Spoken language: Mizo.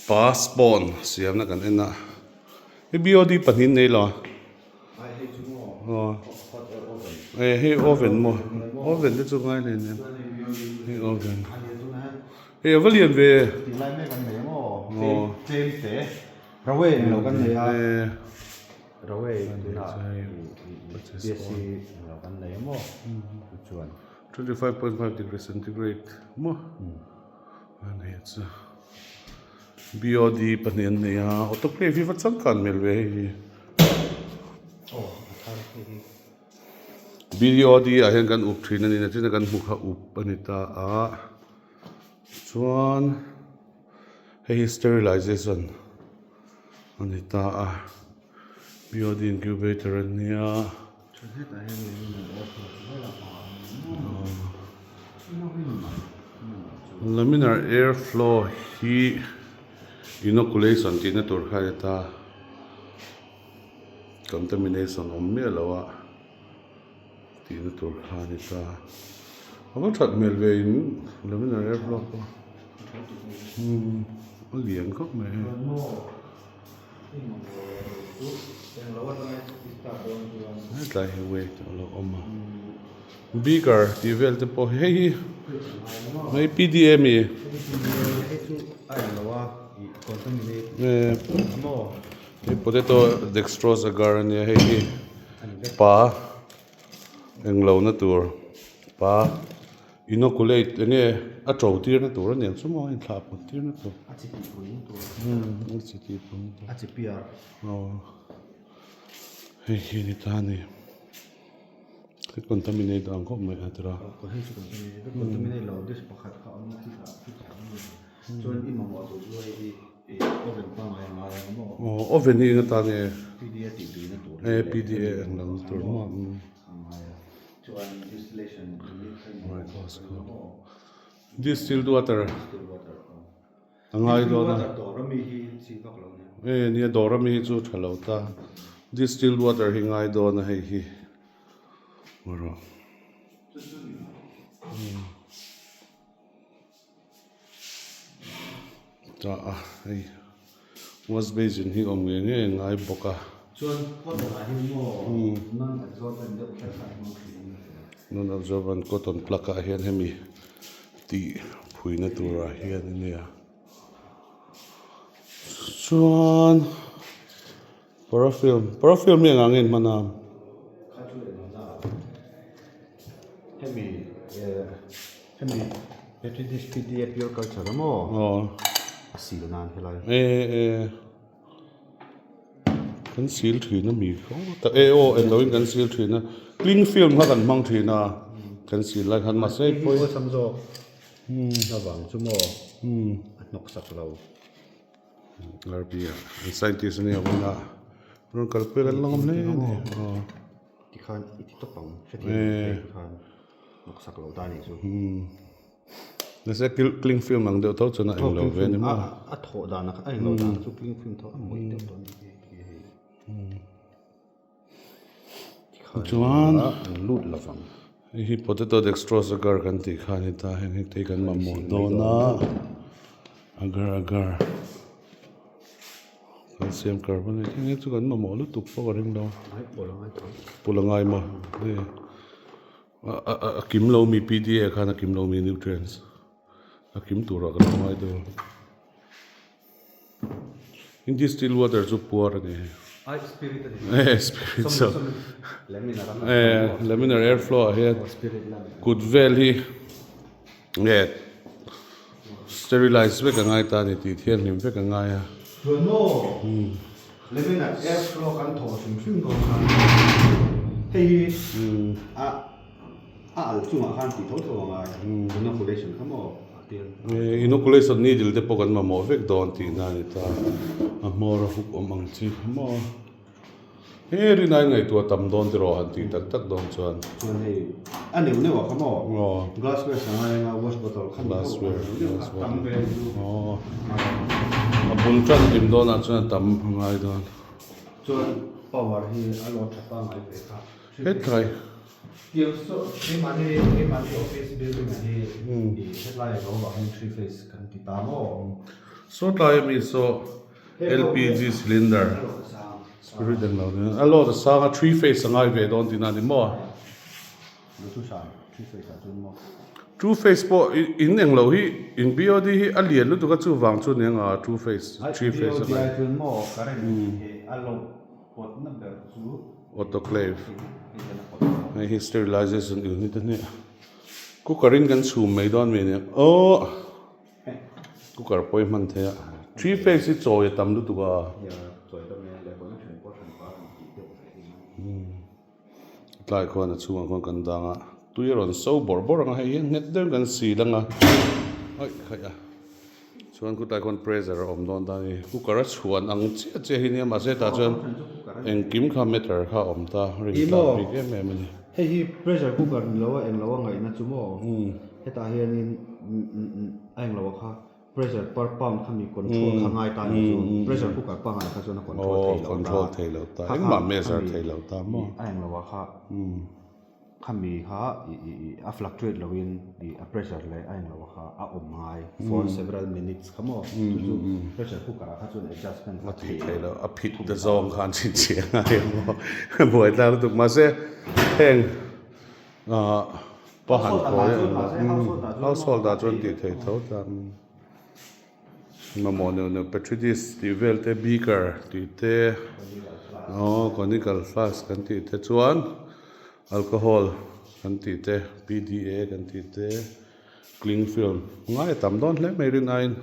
Passport siamna kan en a hei BOD pahnih an nei lo a aw eh hei oven maw oven te chu ngai hle nia hei oven hei a va lian ve aw 25.5 degree centigrade maw a nih chu BOD pahnih an nei a autoclave hi va changkan hmel ve hei hi BOD ah hian kan up thin a ni nachina kan hmu kha up a ni ta a chuan hei hi sterilization a ni ta a BOD incubator a nia. Laminar air flow hi inoculation tihna tur kha a ni ta contamination awm miah lo a tihna tur kha a ni ta a va that hmel ve in laminar air flow pawh a lian khawp mai hei. Hetlai hi weight a lo awm a beaker tih vel te pawh hi hei hi hei PDA mi hei potato dextrose agar ania hei hi pa englo na tur pa. Inoculate eng nge a to tir na tur a niang chu maw a inthlah put tir na tur. A chi tih pui na tur. Umm a chi tih pui na tur. A chi piar. Aw hei hi ni ta a ni. Hei contaminate ang khawp mai a tira. Aw hei chu contaminate vek contaminate lo dish pakhat kha a awm a khitah khitah a awm a chuan i mamawh tur chu hei hi oven pangngai a ngai ang maw. Aw oven hi eng atan nge? PDA tih tui na tur. E PDA ang lo na tur maw. A ngai a. Distilled water a ngai dawn a e nia dawr ami hi chu tha lo ta distilled water hi ngai dawn a hei hi erawh ta a hei wash basin hi awm ngei ngei a ngai bawk a. Chuan cotton ah hian maw non absorbent deuh kher kha an hmang thin ang a. Non absorbent cotton plug ah hian hemi tih phuina turah hian a nia chuan parafilm parafilm hi engah nge an hman a. Kha chu engah na hemi hemi petri dish pda pure culture a maw aw a sil nan helai e e kan sil thin a mi kho tak e aw englo in kan sil thin a cling film kha kan hmang thin a kan sil lai khan mahse pawh awlsam zawk avang chu maw a hnawk sak lo. RB ah an scientist ania vawiin a rawn kalpui kan la ngam hle a ni aw. Tikhan i ti tawp ang hrethiam ang tikhan hnawk sak lo ta anih chu. Nasa cling film ang deuh tho chuan a englo ve a ni maw. A thawh dan a englo dan chu cling film tho a mawih deuh tawh a ni hei. Chuan an lut lovang. Hei hi potato dextrose agar kan tih kha a ni ta heng hi te kan mamawh dawn a agar agar calcium carbonate heng hi chu kan mamawh lutuk pawh ka ring lo pawlh a ngai maw hei a kim lo mi PDA khan a kim lo mi nutrients a kim turah ka lo ngai deuh a. In distilled water chu puar a ni hei. Ai spirit a ni. Eh spirit so. Laminar a Eh laminar air flow ah hian kut vel hi nge sterilize vek a ngai ta a ni tih thianghlim vek a ngai a. Chuan maw laminar air flow kan thaw hrim hrim dawn khan hei hi a a al chungah khan tih tho tho a ngai inoculation kha maw. Inoculation needle te pawh kan mamawh vek dawn tihna a ni ta. A hmawr a huk awm ang chi kha maw. He rinai ngaihtuah tam dawn tiraw han tih tak tak dawn chuan. Chuan hei a neuh neuh ah kha maw. Glassware sanga enga wash bottle kha Glassware glass bottle aw a bul tan hlim dawnah chuan a tam a ngai dawn. Chuan power hi a load tha pangngai ve kha. Hetlai. Tiang saw keimahni keimahni office building ah hi i hetlai a lo vangin three phase kan ti ta maw? Saw tlai ami saw LPG cylinder spirit englo nia a load a sang a three phase a ngai ve dawn tihna a ni maw? Two phase pawh in englo hi in BOD hi a lian lutuk a chuvang chu nia nga two phase three phase a ngai. Autoclave hei hi sterilization unit a nia cooker in kan chhum mai dawn mi nia aww. Cooker pawh i hman thei a, three phase hi chawi a tam lutuk a. Tlai khuan a chhungah khuan kan dang a, tui a rawn so bawrh bawrh ang a, hei hian nghet deuhin kan sil ang a, aih khaih a, chuan khawtlai khuan pressure a awm dawn ta a ni, cooker a chhuan ang chiah chiah hi nia mahse tah chuan engkim kha meter kha a awm ta, rin tlak bik em em a ni. Hei hi pressure cooker ni lo a englo a ngaihna chu maw? Hetah hianin a englo a kha pressure per pound kha mi control kha ngai ta ni chu pressure cooker pangngai kha chuan a control thei lo ta control thei lo ta engmah measure thei lo ta maw a englo a kha khami kha a fluctuate lo in a pressure leh a englo a kha a awm ngai for several minutes kha maw chu chu pressure cooker ah kha chuan adjustment kha thei lo a phit te zawng khan chhinchhiah ngai maw buaithlak lutuk mahse heng Ahh pa han khawi a household ah chuan tih theih tho ta mamawh neuh neuh petri dish tih vel te beaker tih te aw conical flask kan tih te chuan alcohol kan tih te P D A kan tih te cling film ngai a tam dawn hle mai rin aiin.